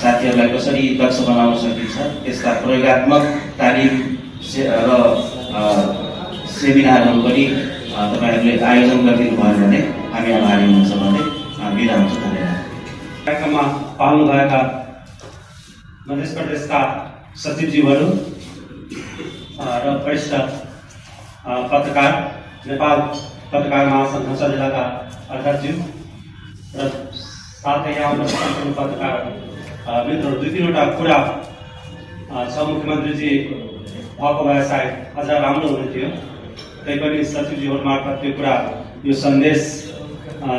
साथीहरूलाई कसरी दक्ष बनाउन सकिन्छ त्यसका प्रयोगात्मक तालिम र सेमिनारहरू पनि तपाईहरुले आयोजन गरिदिनु भयो भने हामी आभारी हुनुहुन्छ भन्दै बिदा हुन्छु। धन्यवाद। कार्यक्रममा पाल्नुभएका मध्य प्रदेशका सचिवज्यूहरू र वरिष्ठ पत्रकार, नेपाल पत्रकार महासंघ जिल्लाका अध्यक्षज्यू र साथै यहाँ उपस्थित पत्रकार मित्रहरू, दुई तीनवटा कुरा छ। मुख्यमन्त्रीजी भएको भए सायद अझ राम्रो हुने थियो, तैपनि सचिवज्यूहरू मार्फत त्यो कुरा, यो सन्देश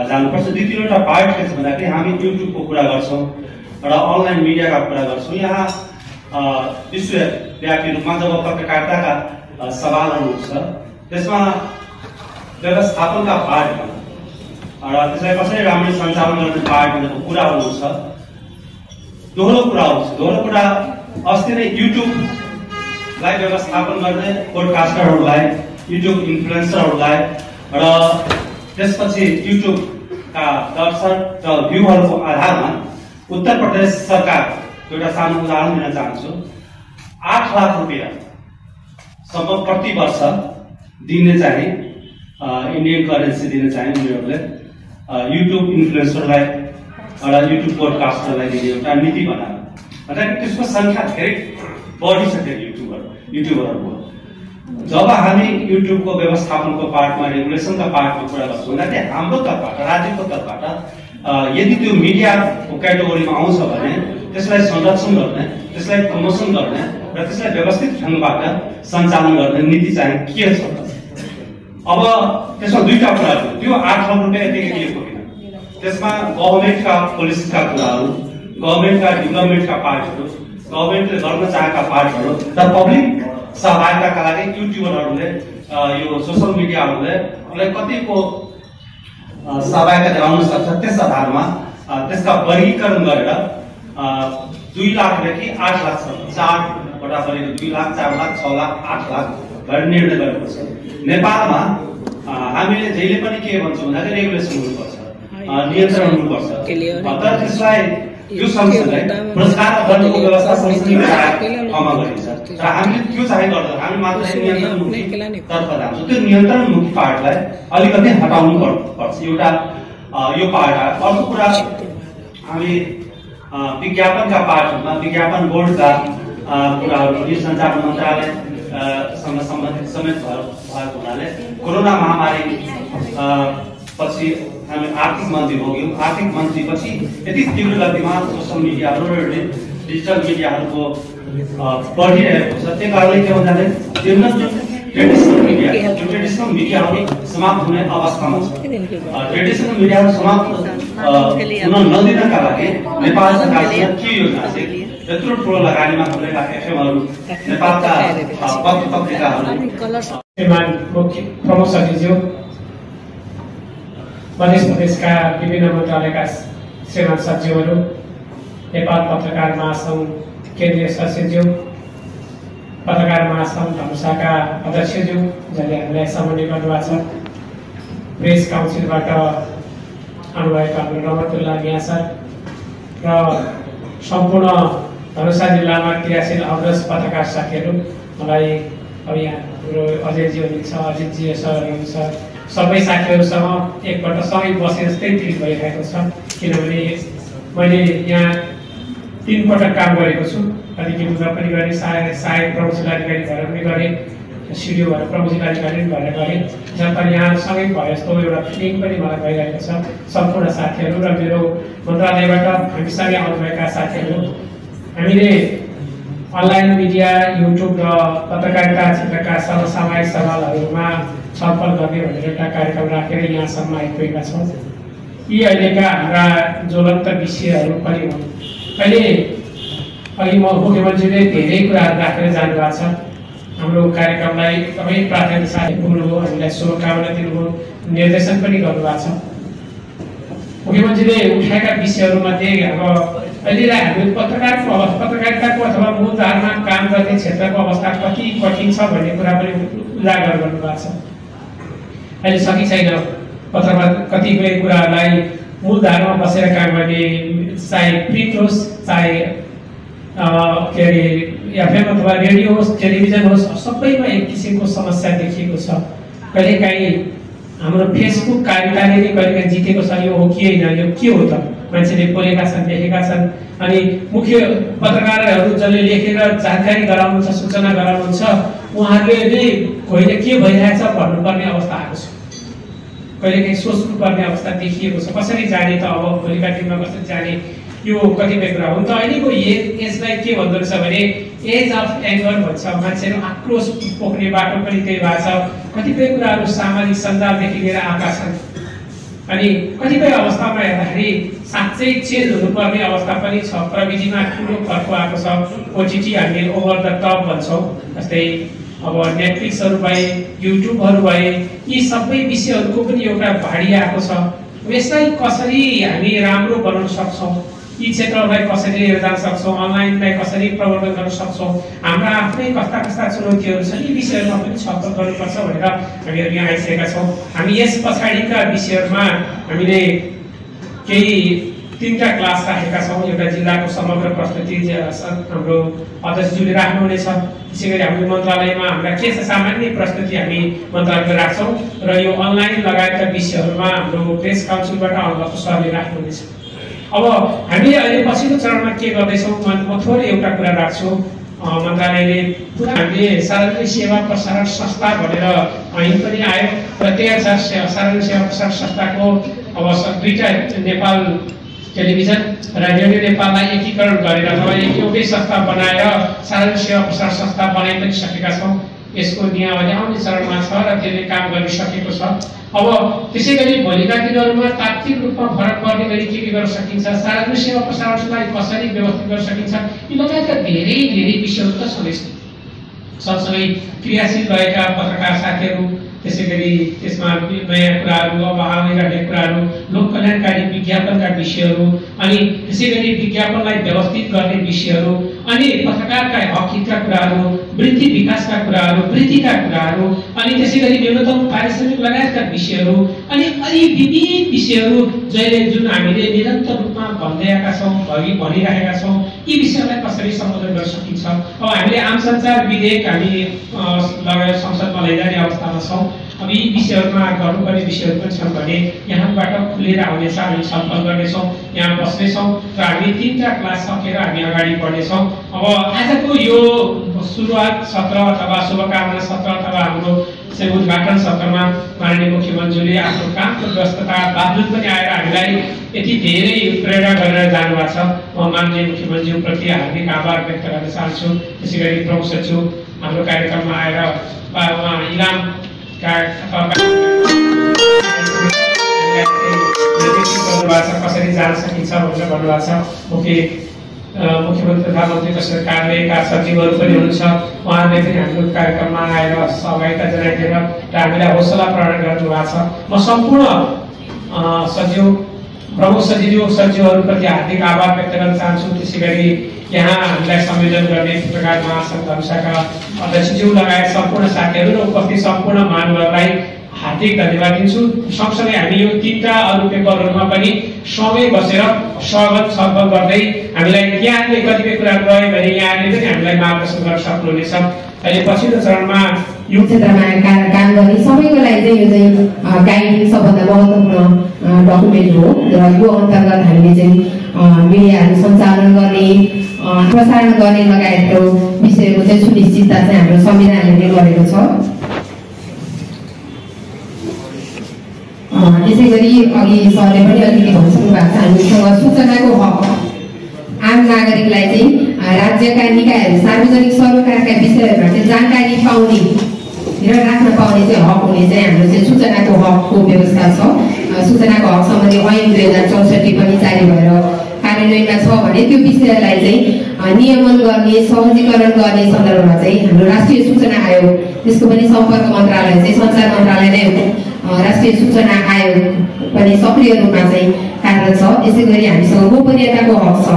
जानुपर्छ। दुई तीनवटा पार्ट के छ भन्दाखेरि हामी युट्युबको कुरा गर्छौँ र अनलाइन मिडियाका कुरा गर्छौँ। यहाँ विश्वव्यापी रूपमा जब पत्रकारिताका सवालहरू उठ्छ त्यसमा व्यवस्थापनका पार्टमा र त्यसलाई कसरी राम्ररी सञ्चालन गर्ने पार्ट भनेको कुराहरू छ। दोहोरो कुरा हुन्छ। दोहोरो कुरा अस्ति नै युट्युबलाई व्यवस्थापन गर्ने पोडकास्टरहरूलाई, युट्युब इन्फ्लुएन्सरहरूलाई र त्यसपछि युट्युबका दर्शक र भ्यूहरूको आधारमा उत्तर प्रदेश सरकार, एउटा सानो उदाहरण दिन चाहन्छु, 8 लाख रुपियाँ सम्म प्रति वर्ष दिने चाहिँ इन्डियन करेन्सी दिन चाहिँ उनीहरूले युट्युब इन्फ्लुएन्सरलाई र युट्युब पोडकास्टरलाई दिने एउटा नीति बनायो। अर्थात् त्यसको संख्या धेरै बढिसक्यो युट्युबरहरूको। जब हामी युट्युबको व्यवस्थापनको पार्टमा, रेगुलेसनका पार्टमा कुरा गर्छौँ भन्दाखेरि हाम्रो तर्फबाट, राज्यको तर्फबाट यदि त्यो मिडियाको क्याटेगोरीमा आउँछ भने त्यसलाई संरक्षण गर्ने, त्यसलाई प्रमोसन गर्ने र त्यसलाई व्यवस्थित ढङ्गबाट सञ्चालन गर्ने नीति चाहिँ के छ। अब त्यसमा दुईटा कुराहरू, त्यो 8 लाख रुपियाँ यतिकै दिएको होइन, त्यसमा गभर्मेन्टका पोलिसीका कुराहरू, गभर्मेन्टका डेभलपमेन्टका पार्टहरू, गभर्मेन्टले गर्न चाहेका पार्टहरू र पब्लिक सहभागिताका लागि युट्युबरहरूले, यो सोसल मिडियाहरूले कतिको सहभागिता दिलाउन सक्छ, त्यस आधारमा त्यसका वर्गीकरण गरेर 2 लाखदेखि 8 लाखसम्म, 4वटा वर्ग, 2 लाख, 4 लाख, 6 लाख, 8 लाख गरेर निर्णय गरेको छ। नेपालमा हामीले जहिले पनि के भन्छौँ भन्दाखेरि रेगुलेसन हुनुपर्छ, नियन्त्रण हुनुपर्छ, तर त्यसलाई यो सँगसँगै पुरस्कार गर्नुको व्यवस्था सँगसँगै ठाउँमा गरिन्छ र हामीले त्यो चाहिँ गर्छौँ। हामी मात्र नियन्त्रणमुखी तर्फ जान्छौँ। त्यो नियन्त्रणमुखी पार्टलाई अलिकति हटाउनु पर्छ, एउटा यो पार्ट आयो। अर्को कुरा, हामी विज्ञापनका पार्टहरूमा विज्ञापन बोर्डका कुराहरू पनि सञ्चार मन्त्रालयसँग सम्बन्धित समेत भएको हुनाले कोरोना महामारी पछि हामी आर्थिक मन्त्री भोग्यौँ। आर्थिक मन्त्री पछि यति तीव्र गतिमा सोसल मिडियाहरू र डिजिटल मिडियाहरूको बढिरहेको छ। त्यो कारणले के भन्दाखेरि ट्रेडिसनल मिडियाहरू समाप्त हुने अवस्थामा छ। ट्रेडिसनल मिडियाहरू समाप्त हुन नदिनका लागि नेपाल सरकारसँग के योजना छ? यत्रो ठुलो लगानीमा खुलेका एफएमहरू, नेपालका पत्र पत्रिकाहरू, मुख्य प्रमुख सचिवज्यू, मध्य प्रदेशका विभिन्न मन्त्रालयका श्रीमान सचिवहरू, नेपाल पत्रकार महासंघ केन्द्रीय सचिवज्यू, पत्रकार महासंघ धनुषाका अध्यक्षज्यू जसले हामीलाई समन्वय गर्नुभएको छ, प्रेस काउन्सिलबाट आउनुभएका हाम्रो रमतुल्लाह मिया सर र सम्पूर्ण धनुषा जिल्लामा क्रियाशील अग्रज पत्रकार साथीहरू, मलाई अब यहाँ हाम्रो अजयजी हुनुहुन्छ, अजितजी सर हुनुहुन्छ, सबै साथीहरूसँग एकपल्ट सँगै बसे जस्तै फिल भइरहेको छ। किनभने मैले यहाँ 3 पटक काम गरेको छु। अधिकृतमा पनि गरेँ, सहायक प्रमुख जिल्लाधिकारी भएर पनि गरेँ, सिडिओ भएर प्रमुख जिल्लाधिकारी भएर गरेँ। जब यहाँ सँगै भए जस्तो एउटा फिलिङ पनि मलाई भइरहेको छ। सम्पूर्ण साथीहरू र मेरो मन्त्रालयबाट हामीसँगै आउनुभएका साथीहरू, हामीले अनलाइन मिडिया, युट्युब र पत्रकारिता क्षेत्रका समसामयिक सवालहरूमा छलफल गर्ने भनेर एउटा कार्यक्रम राखेर यहाँसम्म आइपुगेका छौँ। यी अहिलेका हाम्रा ज्वलन्त विषयहरू पनि हुन्। अघि मुख्यमन्त्रीले धेरै कुराहरू राखेर जानुभएको छ। हाम्रो कार्यक्रमलाई एकदमै प्राथमिकता साथ पुग्नुभयो, हामीलाई शुभकामना दिनुभयो, निर्देशन पनि गर्नुभएको छ। मुख्यमन्त्रीले उठाएका विषयहरूमध्ये अब अहिले हामी पत्रकारिताको अथवा मूलधारमा काम गर्ने क्षेत्रको अवस्था कति कठिन छ भन्ने कुरा पनि उजागर गर्नुभएको छ। अहिले सकि छैन पत्रमा कतिपय कुराहरूलाई मूलधारमा बसेर काम गर्ने, चाहे प्रिन्ट होस् चाहे के अरे एफएम अथवा रेडियो होस् टेलिभिजन होस् सबैमा एक किसिमको समस्या देखिएको छ। कहिलेकाहीँ हाम्रो फेसबुक कारिताले नै कहिलेकाहीँ जितेको छ, यो हो कि होइन, यो के हो त, मान्छेले बोलेका छन् लेखेका छन्। अनि मुख्य पत्रकारहरू जसले लेखेर जानकारी गराउनुहुन्छ सूचना गराउनुहुन्छ उहाँहरूले नै होइन के भइरहेछ भन्नुपर्ने अवस्था आएको छ। कहिलेकाहीँ सोच्नुपर्ने अवस्था देखिएको छ। कसरी जाने त, अब भोलिका दिनमा कसरी जाने, यो कतिपय कुरा हुन्। त अहिलेको एजलाई के भन्दो रहेछ भने एज अफ एङ्गर भन्छ, मान्छेहरू आक्रोश पोख्ने बाटो पनि त्यही भएको छ। कतिपय कुराहरू सामाजिक सञ्जालदेखि लिएर आएका छन् अनि कतिपय अवस्थामा हेर्दाखेरि साँच्चै चेन्ज हुनुपर्ने अवस्था पनि छ। प्रविधिमा ठुलो फर्क आएको छ। ओटिटी हामीले ओभर द टप भन्छौँ, जस्तै अब नेटफ्लिक्सहरू भए, युट्युबहरू भए, यी सबै विषयहरूको पनि एउटा भाडी आएको छ। यसलाई कसरी हामी राम्रो बनाउन सक्छौँ, यी क्षेत्रहरूलाई कसरी लिएर जान सक्छौँ, अनलाइनलाई कसरी प्रवर्धन गर्न सक्छौँ, हाम्रा आफ्नै कस्ता कस्ता चुनौतीहरू छन्, यी विषयहरूमा पनि छलफल गर्नुपर्छ भनेर हामीहरू यहाँ आइसकेका छौँ। हामी यस पछाडिका विषयहरूमा हामीले केही 3टा क्लास राखेका छौँ। एउटा जिल्लाको समग्र प्रस्तुति हाम्रो अध्यक्षज्यूले राख्नुहुनेछ। त्यसै गरी हाम्रो मन्त्रालयमा हाम्रा के छ सामान्य प्रस्तुति हामी मन्त्रालयमा राख्छौँ र यो अनलाइन लगायतका विषयहरूमा हाम्रो प्रेस काउन्सिलबाट अनुभव सरले राख्नुहुनेछ। अब हामीले अहिले पछिल्लो चरणमा के गर्दैछौँ, म थोरै एउटा कुरा राख्छु। मन्त्रालयले पुरा हामीले सार्वजनिक सेवा प्रसारण संस्था भनेर ऐन पनि आयो र त्यही अनुसार सार्वजनिक सेवा प्रसारण संस्थाको अब 2टा नेपाल टेलिभिजन र रेडियो नेपाललाई एकीकरण गरेर अथवा एउटै संस्था बनाएर सार्वजनिक सेवा प्रसारण संस्था बनाइ पनि सकेका छौँ। यसको नियमावली आउने चरणमा छ र त्यसले काम गरिसकेको छ। अब त्यसै गरी भोलिका दिनहरूमा तात्विक रूपमा फरक पर्ने गरी के गर्न सकिन्छ, सार्वजनिक सेवा प्रसारणलाई कसरी व्यवस्थित गर्न सकिन्छ, यी लगायतका धेरै धेरै विषयहरू त छँदैछ। सँगसँगै क्रियाशील रहेका पत्रकार साथीहरू, त्यसै गरी त्यसमा नयाँ कुराहरू, अब आइरहेका कुराहरू, लोक कल्याणकारी विज्ञापनका विषयहरू, अनि त्यसै गरी विज्ञापनलाई व्यवस्थित गर्ने विषयहरू, अनि पत्रकारका हक हितका कुराहरू, वृद्धि विकासका कुराहरू, वृद्धिका कुराहरू, अनि त्यसै गरी न्यूनतम पारिश्रमिक लगायतका विषयहरू, अनि विविध विषयहरू जुन हामीले निरन्तर रूपमा भन्दै आएका छौँ, भनिरहेका छौँ, यी विषयलाई कसरी सम्बोधन गर्न सकिन्छ। अब हामीले आम सञ्चार विधेयक हामी लगायत संसदमा लैजाने अवस्थामा छौँ। अब यी विषयहरूमा गर्नुपर्ने विषयहरू पनि छन् भने यहाँबाट खुलेर आउनेछ, हामी छलफल गर्नेछौँ, यहाँ बस्नेछौँ र हामी 3टा क्लास सकेर हामी अगाडि बढ्नेछौँ। अब आजको यो सुरुवात सत्र अथवा शुभकामना सत्र अथवा हाम्रो उद्घाटन सत्रमा माननीय मुख्यमन्त्रीले आफ्नो कामको व्यस्तता बावजुद पनि आएर हामीलाई यति धेरै प्रेरणा गरेर जानुभएको छ। म माननीय मुख्यमन्त्रीप्रति हार्दिक आभार व्यक्त गर्न चाहन्छु। त्यसै गरी प्रमुख सचिव हाम्रो कार्यक्रममा आएर उहाँ इलामका कसरी जान सकिन्छ भनेर भन्नुभएको छ। मुख्यमन्त्री प्रधानमन्त्रीको सरकारका सचिवहरू पनि हुनुहुन्छ, उहाँहरूले पनि हाम्रो कार्यक्रममा आएर सहभागिता जनाइदिएर र हामीलाई हौसला प्रदान गर्नुभएको छ। म सम्पूर्ण सचिव, प्रमुख सचिवहरूप्रति हार्दिक आभार व्यक्त गर्न चाहन्छु। त्यसै गरी यहाँ हामीलाई संयोजन गर्ने पत्रकार महासङ्घ धनुषाका अध्यक्षज्यू लगायत सम्पूर्ण साथीहरू र उपस्थित सम्पूर्ण महानुभावलाई हार्दिक धन्यवाद दिन्छु। सँगसँगै हामी यो 3टा अरू पेपरहरूमा पनि सँगै बसेर सघन छलफल गर्दै हामीलाई यहाँले कतिपय कुराहरू गयो भने यहाँले पनि हामीलाई मार्गदर्शन गर्न सक्नुहुनेछ। अहिले पछिल्लो चरणमा यो क्षेत्रमा काम गर्ने सबैको लागि चाहिँ यो चाहिँ गाइड सबभन्दा महत्त्वपूर्ण डकुमेन्ट हो र यो अन्तर्गत हामीले चाहिँ मिडियाहरू सञ्चालन गर्ने, प्रसारण गर्ने लगायतको विषयको चाहिँ सुनिश्चितता चाहिँ हाम्रो संविधानले गरेको छ। त्यसै गरी अघि सरले पनि अलिकति भनिसक्नु भएको छ, हामीसँग सूचनाको हक, आम नागरिकलाई चाहिँ राज्यका निकायहरू, सार्वजनिक सरोकारका विषयहरूमा चाहिँ जानकारी पाउने र राख्न पाउने चाहिँ हक हुने चाहिँ हाम्रो चाहिँ सूचनाको हकको व्यवस्था छ। सूचनाको हक सम्बन्धी ऐन 2064 पनि जारी भएर कार्यान्वयनमा छ भने त्यो विषयलाई चाहिँ नियमन गर्ने, सहजीकरण गर्ने सन्दर्भमा चाहिँ हाम्रो राष्ट्रिय सूचना आयोग, त्यसको पनि सम्पर्क मन्त्रालय चाहिँ सञ्चार मन्त्रालय नै हो। राष्ट्रिय सूचना आयोग पनि सक्रिय रूपमा चाहिँ कार्यरत छ। यसै गरी हामीसँग गोपनीयताको हक छ।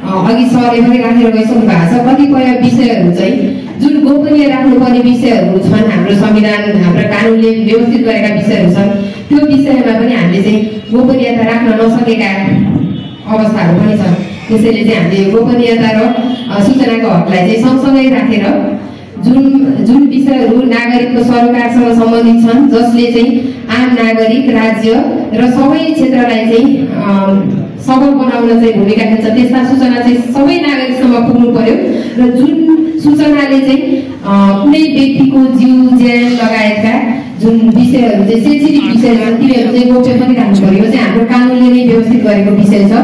अघि सरले पनि राखेर गइसक्नु भएको छ, कतिपय विषयहरू चाहिँ जुन गोपनीय राख्नुपर्ने विषयहरू छन्, हाम्रो संविधान, हाम्रो कानुनले व्यवस्थित गरेका विषयहरू छन्, त्यो विषयमा पनि हामीले चाहिँ गोपनीयता राख्न नसकेका अवस्थाहरू पनि छन्। त्यसैले चाहिँ हामीले गोपनीयता र सूचनाको हकलाई चाहिँ सँगसँगै राखेर जुन विषयहरू नागरिकको सरोकारसँग सम्बन्धित छन्, जसले चाहिँ आम नागरिक, राज्य र सबै क्षेत्रलाई चाहिँ सबल बनाउन चाहिँ भूमिका खेल्छ, त्यस्ता सूचना चाहिँ सबै नागरिकसम्म पुग्नु पर्यो र जुन सूचनाले चाहिँ कुनै व्यक्तिको जीव ज्यान लगायतका जुन विषयहरू चाहिँ सेन्सिटिभ विषय छन् तिनीहरू चाहिँ गोप्य पनि राख्नु पर्यो। यो चाहिँ हाम्रो कानुनले नै व्यवस्थित गरेको विषय छ।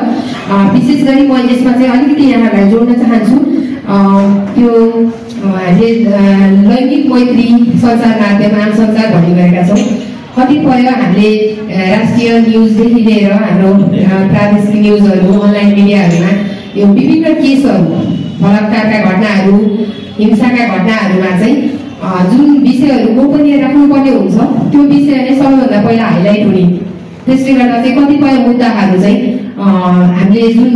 विशेष गरी म यसमा चाहिँ अलिकति यहाँहरूलाई जोड्न चाहन्छु, त्यो लैङ्गिक मैत्री सञ्चार माध्यम आम सञ्चार भन्ने गरेका छौँ। कतिपय हामीले राष्ट्रिय न्युजदेखि लिएर हाम्रो प्रादेशिक न्युजहरू, अनलाइन मिडियाहरूमा यो विभिन्न केसहरू, बलात्कारका घटनाहरू, हिंसाका घटनाहरूमा चाहिँ जुन विषयहरू गोपनीय राख्नुपर्ने हुन्छ त्यो विषय नै सबैभन्दा पहिला हाइलाइट हुने। त्यसले गर्दा चाहिँ कतिपय मुद्दाहरू चाहिँ हामीले जुन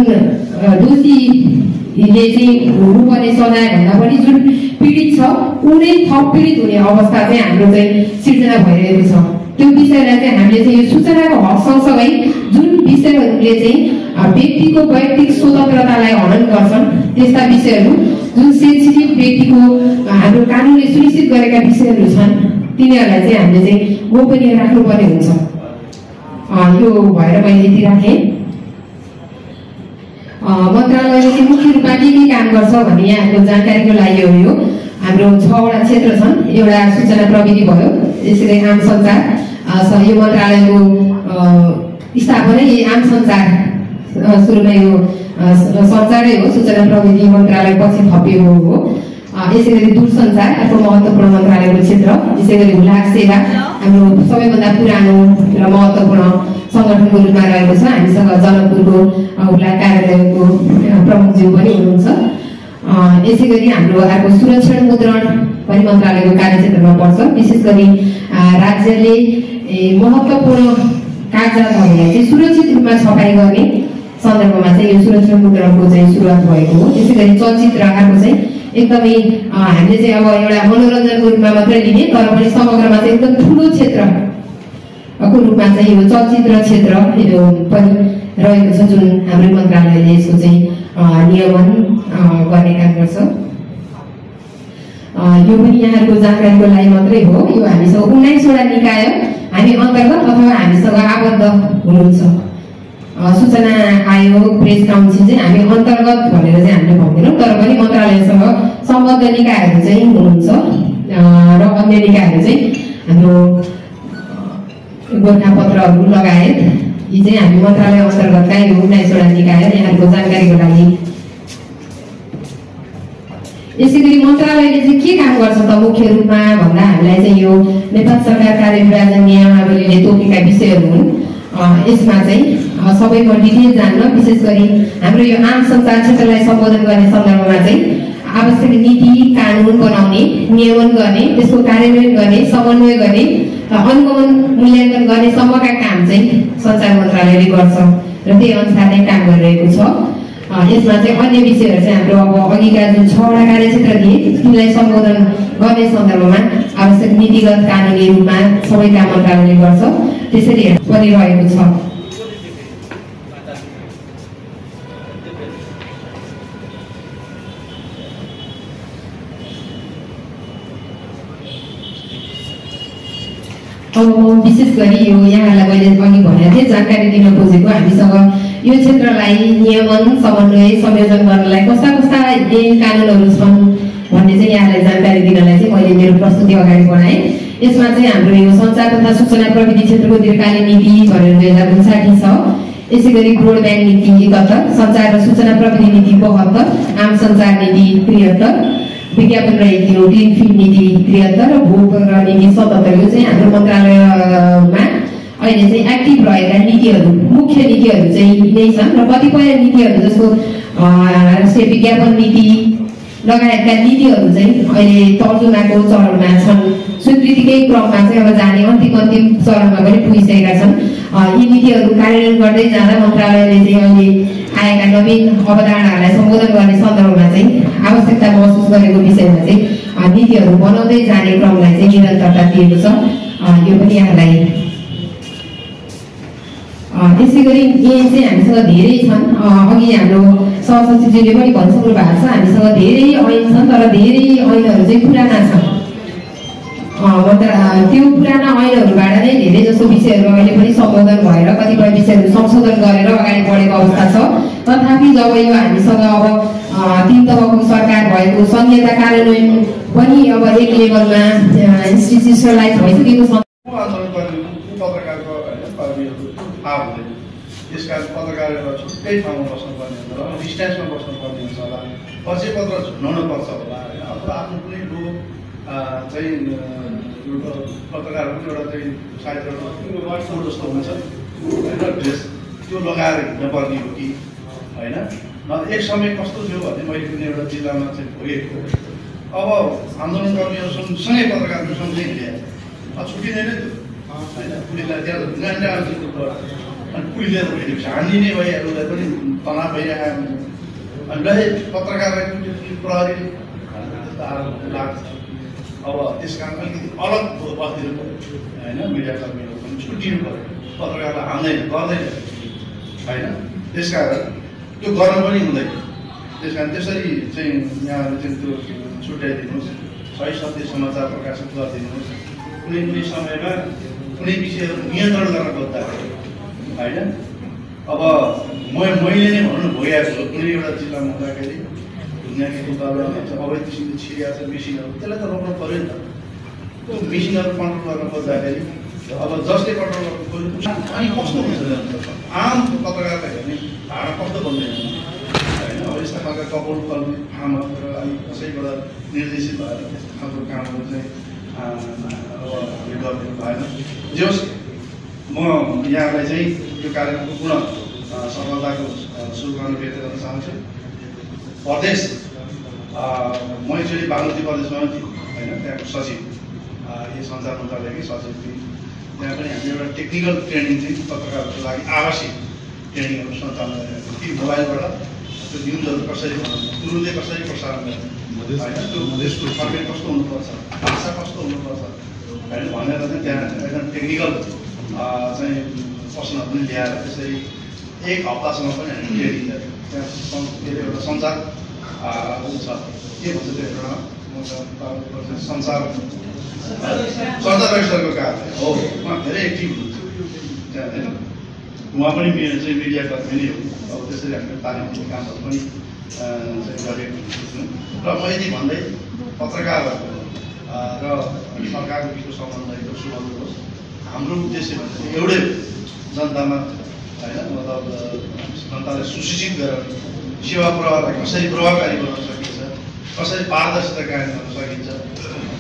दोषीले चाहिँ हुनुपर्ने सजायभन्दा पनि जुन पीडित छ उनै थप पीडित हुने अवस्था चाहिँ हाम्रो चाहिँ सिर्जना भइरहेको छ। त्यो विषयलाई चाहिँ हामीले चाहिँ यो सूचनाको हक सँगसँगै जुन विषयहरूले चाहिँ व्यक्तिको वैयक्तिक स्वतन्त्रतालाई हनन गर्छन्, त्यस्ता विषयहरू जुन सेन्सिटिभ व्यक्तिको हाम्रो कानुनले सुनिश्चित गरेका विषयहरू छन् तिनीहरूलाई चाहिँ हामीले चाहिँ गोपनीय राख्नुपर्ने हुन्छ। यो भएर मैले यति राखेँ। मन्त्रालयले चाहिँ मुख्य रूपमा के काम गर्छ भन्ने यहाँको जानकारीको लागि हो। यो हाम्रो 6वटा क्षेत्र छन्। एउटा सूचना प्रविधि भयो, यसरी आम सञ्चार, यो मन्त्रालयको स्थापनै आम सञ्चार, सुरुमा यो सञ्चारै हो, सूचना प्रविधि मन्त्रालय पछि थपिएको हो। यसै गरी दूरसञ्चार अर्को महत्त्वपूर्ण मन्त्रालयको क्षेत्र, यसै गरी हुलाक सेवा हाम्रो सबैभन्दा पुरानो र महत्त्वपूर्ण सङ्गठनको रूपमा रहेको छ। हामीसँग जनकपुरको हुलाक कार्यालयको प्रमुखज्यू पनि हुनुहुन्छ। यसै गरी हाम्रो अर्को सुरक्षण मुद्रण पनि मन्त्रालयको कार्यक्षेत्रमा पर्छ। विशेष गरी राज्यले महत्त्वपूर्ण कागजातहरूलाई चाहिँ सुरक्षित रूपमा छपाई गर्ने सन्दर्भमा चाहिँ यो सुरक्षण मुद्रणको चाहिँ सुरुवात भएको हो। त्यसै गरी चलचित्र अर्को चाहिँ एकदमै हामीले चाहिँ अब एउटा मनोरञ्जनको रूपमा मात्रै लिने तर पनि समग्रमा चाहिँ एकदम ठुलो क्षेत्रको रूपमा चाहिँ यो चलचित्र क्षेत्र यो पनि रहेको छ, जुन हाम्रो मन्त्रालयले यसको चाहिँ नियमन गर्ने काम गर्छ। यो पनि यहाँहरूको जानकारीको लागि मात्रै हो। यो हामीसँग 19वटा निकाय हामी अन्तर्गत अथवा हामीसँग आबद्ध हुनुहुन्छ। सूचना आयोग, प्रेस काउन्सिल चाहिँ हामी अन्तर्गत भनेर चाहिँ हामीले भन्दैनौँ, तर पनि मन्त्रालयसँग सम्बद्ध निकायहरू चाहिँ हुनुहुन्छ र अन्य निकायहरू चाहिँ हाम्रो गोरखापत्रहरू लगायत यी चाहिँ हामी मन्त्रालय अन्तर्गतका यो 19वटा निकाय यहाँहरूको जानकारीको लागि। यसै गरी मन्त्रालयले चाहिँ के काम गर्छ त मुख्य रूपमा भन्दा हामीलाई चाहिँ यो नेपाल सरकार कार्यविभाजन नियमावलीले तोकेका विषयहरू हुन्। यसमा चाहिँ सबैको डिटेल जान्न, विशेष गरी हाम्रो यो आम सञ्चार क्षेत्रलाई सम्बोधन गर्ने सन्दर्भमा चाहिँ आवश्यक नीति कानुन बनाउने, नियमन गर्ने, त्यसको कार्यान्वयन गर्ने, समन्वय गर्ने, अनुगमन मूल्याङ्कन गर्ने सम्मका काम चाहिँ सञ्चार मन्त्रालयले गर्छ र त्यही अनुसार नै काम गरिरहेको छ। यसमा चाहिँ अन्य विषयहरू चाहिँ हाम्रो अब अघिका जुन 6वटा कार्यक्षेत्र थिए तिनलाई सम्बोधन गर्ने सन्दर्भमा आवश्यक नीतिगत कानुनी रूपमा सबै काम मन्त्रालयले गर्छ, त्यसरी पनि रहेको छ। अब म विशेष गरी यो यहाँहरूलाई मैले अघि भनेको थिएँ जानकारी दिन खोजेको हामीसँग यो क्षेत्रलाई नियमन, समन्वय, संयोजन गर्नलाई कस्ता कस्ता ऐन कानुनहरू छन् भन्ने चाहिँ यहाँलाई जानकारी दिनलाई चाहिँ मैले मेरो प्रस्तुति अगाडि बढाएँ। यसमा चाहिँ हाम्रो यो सञ्चार तथा सूचना प्रविधि क्षेत्रको दीर्घकालीन नीति भनेर 2059 छ। यसै गरी ब्रोडब्यान्ड नीति 71, सञ्चार र सूचना प्रविधि नीति 72, आम सञ्चार नीति 73, विज्ञापन र ग्रीन फिल्म नीति 73 र भूपत्र नीति 77 यो चाहिँ हाम्रो मन्त्रालयमा अहिले चाहिँ एक्टिभ रहेका नीतिहरू, मुख्य नीतिहरू चाहिँ यिनै छन् र कतिपय नीतिहरू जस्तो राष्ट्रिय विज्ञापन नीति लगायतका नीतिहरू चाहिँ अहिले तर्जुमाको चरणमा छन्। स्वीकृतिकै क्रममा चाहिँ अब जाने अन्तिम चरणमा पनि पुगिसकेका छन्। यी नीतिहरू कार्यान्वयन गर्दै जाँदा मन्त्रालयले चाहिँ अहिले आएका नवीन अवधारणाहरूलाई सम्बोधन गर्ने सन्दर्भमा चाहिँ आवश्यकता महसुस गरेको विषयमा चाहिँ नीतिहरू बनाउँदै जाने क्रमलाई चाहिँ निरन्तरता दिएको छ। यो पनि यहाँलाई त्यसै गरी यहाँ चाहिँ हामीसँग धेरै छन्। अघि हाम्रो सहसचिवजीले पनि भनिसक्नु भएको छ, हामीसँग धेरै ऐन छन्, तर धेरै ऐनहरू चाहिँ पुराना छन्। त्यो पुराना ऐनहरूबाट नै धेरै जसो विषयहरू अहिले पनि सम्बोधन भएर कतिपय विषयहरू संशोधन गरेर अगाडि बढेको अवस्था छ। तथापि जब यो हामीसँग अब 3 तहको सरकार भएको संहिता कार्यान्वयन पनि अब एक लेभलमा इन्स्टिट्युसनलाइज भइसकेको छ। पत्रकारको थाहा हुँदैन, त्यस कारण पत्रकारलाई छुट्टै ठाउँमा बस्नुपर्ने हुन्छ र डिस्टेन्समा बस्नुपर्ने हुन्छ होला, पछि पत्र झुन्डाउनु पर्छ होला होइन, अथवा आफ्नो कुनै लोक चाहिँ पत्रकार पनि एउटा चाहिँ साहित्य जस्तो हुन्छ होइन, ड्रेस त्यो लगाएर हिँड्नुपर्ने हो कि होइन। एक समय कस्तो थियो भने मैले कुनै एउटा जिल्लामा चाहिँ भोगेको, अब आन्दोलनकर्मीहरूसँगै पत्रकारहरू सँगै हिँडेँ, छुट्टिँदैन त्यो होइन। पुलिसलाई त्यहाँ गान्डा अनि पुलिसले भेटेपछि हानिदिने भइहाल्नुलाई पनि तनाव भइरहेको हुन्छ। अनि ल पत्रकारलाई प्रहरीले त्यस्तो आरोप लाग्छ। अब त्यस कारण अलिकति अलग बस्दिनु पऱ्यो होइन, मिडियाकर्मीहरू पनि छुट्टिनु पऱ्यो, पत्रकारलाई हान्दैन गर्दैन होइन। त्यस कारण त्यो गर्न पनि हुँदैन। त्यस कारण त्यसरी चाहिँ यहाँहरूले चाहिँ त्यो छुट्याइदिनुहोस्, सही सत्य समाचार प्रकाशित गरिदिनुहोस्। कुनै कुनै समयमा कुनै विषयहरू नियन्त्रण गर्न खोज्दाखेरि होइन, अब मैले नै भन्नु भइहाल्छु, कुनै एउटा जिल्लामा हुँदाखेरि ढुङ्गाको दुःखहरू अवैध किसिमको छिरिया छ मेसिनहरू, त्यसलाई त रोक्नु पऱ्यो नि त। त्यो मेसिनहरू कन्ट्रोल गर्न खोज्दाखेरि अब जसले कन्ट्रोल गर्न खोज्नु अनि कस्तो हुन्छ आम पत्रकारलाई हेर्ने भाडा कस्तो बन्दैन होइन। अब यस्ता खालका कपल फल्ने फार्महरू अनि कसैबाट निर्देशित भएर त्यस्तो खालको कामहरू चाहिँ गरिदिनु भएन। जे होस्, म यहाँलाई चाहिँ यो कार्यक्रमको पुनः सफलताको शुभकामना व्यक्त गर्न चाहन्छु। प्रदेश म एक्चुअली बागमती प्रदेशमा थिएँ होइन, त्यहाँको सचिव, यो सञ्चार मन्त्रालयकै सचिव थिएँ। त्यहाँ पनि हामीले एउटा टेक्निकल ट्रेनिङ चाहिँ पत्रकारहरूको लागि आवासीय ट्रेनिङहरू सञ्चालन गरेको थियौँ। कि मोबाइलबाट त्यो न्युजहरू कसरी बनाउनु, तुरुन्तै कसरी प्रसारण गर्ने होइन, त्यो देशको फर्मेट कस्तो हुनुपर्छ, भाषा कस्तो हुनुपर्छ होइन भनेर चाहिँ त्यहाँ एकदम टेक्निकल चाहिँ प्रश्नहरू पनि ल्याएर त्यसरी 1 हप्तासम्म पनि हामी ट्रेनिङ गऱ्यौँ। त्यहाँ के अरे एउटा सञ्चार छ, के भन्छ त्यो एउटा सञ्चार रजिस्टरको कार्य हो, उहाँ धेरै एक्टिभ हुनुहुन्छ त्यहाँ होइन। उहाँ पनि चाहिँ मिडियाकर्मी नै हो। अब त्यसरी हामीले तालिम दिने कामहरू पनि चाहिँ गरेको हुन्छौँ। र म यदि भन्दै पत्रकारहरूको र सरकारको बिचको सम्बन्ध एकदम सुमधुर होस्। हाम्रो उद्देश्य भनेको एउटै जनतामा होइन, मतलब जनतालाई सुशिक्षित गरेर सेवा प्रवाहलाई कसरी प्रभावकारी बनाउन सकिन्छ, कसरी पारदर्शिता कायम गर्न सकिन्छ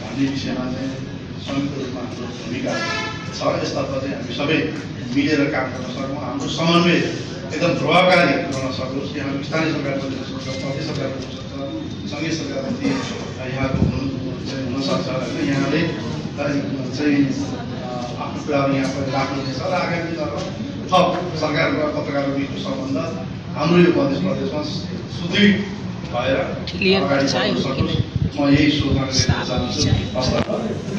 भन्ने विषयमा चाहिँ संयुक्त रूपमा हाम्रो भूमिका छ। यसतर्फ चाहिँ हामी सबै मिलेर काम गर्न सकौँ, हाम्रो समन्वय एकदम प्रभावकारी गर्न सकोस्। यहाँ स्थानीय सरकार पनि हुन सक्छ, प्रदेश सरकार पनि हुन सक्छ, सङ्घीय सरकार पनि यहाँको हुनसक्छ होइन। यहाँले चाहिँ आफ्नो कुराहरू यहाँ पनि राख्नुहुनेछ र आगामी दिनमा थप सरकार र पत्रकारको बिचको सम्बन्ध हाम्रो यो प्रदेशमा सुदृढ भएर अगाडि बढ्न सकोस्। म यही शुभकामना दिन चाहन्छु।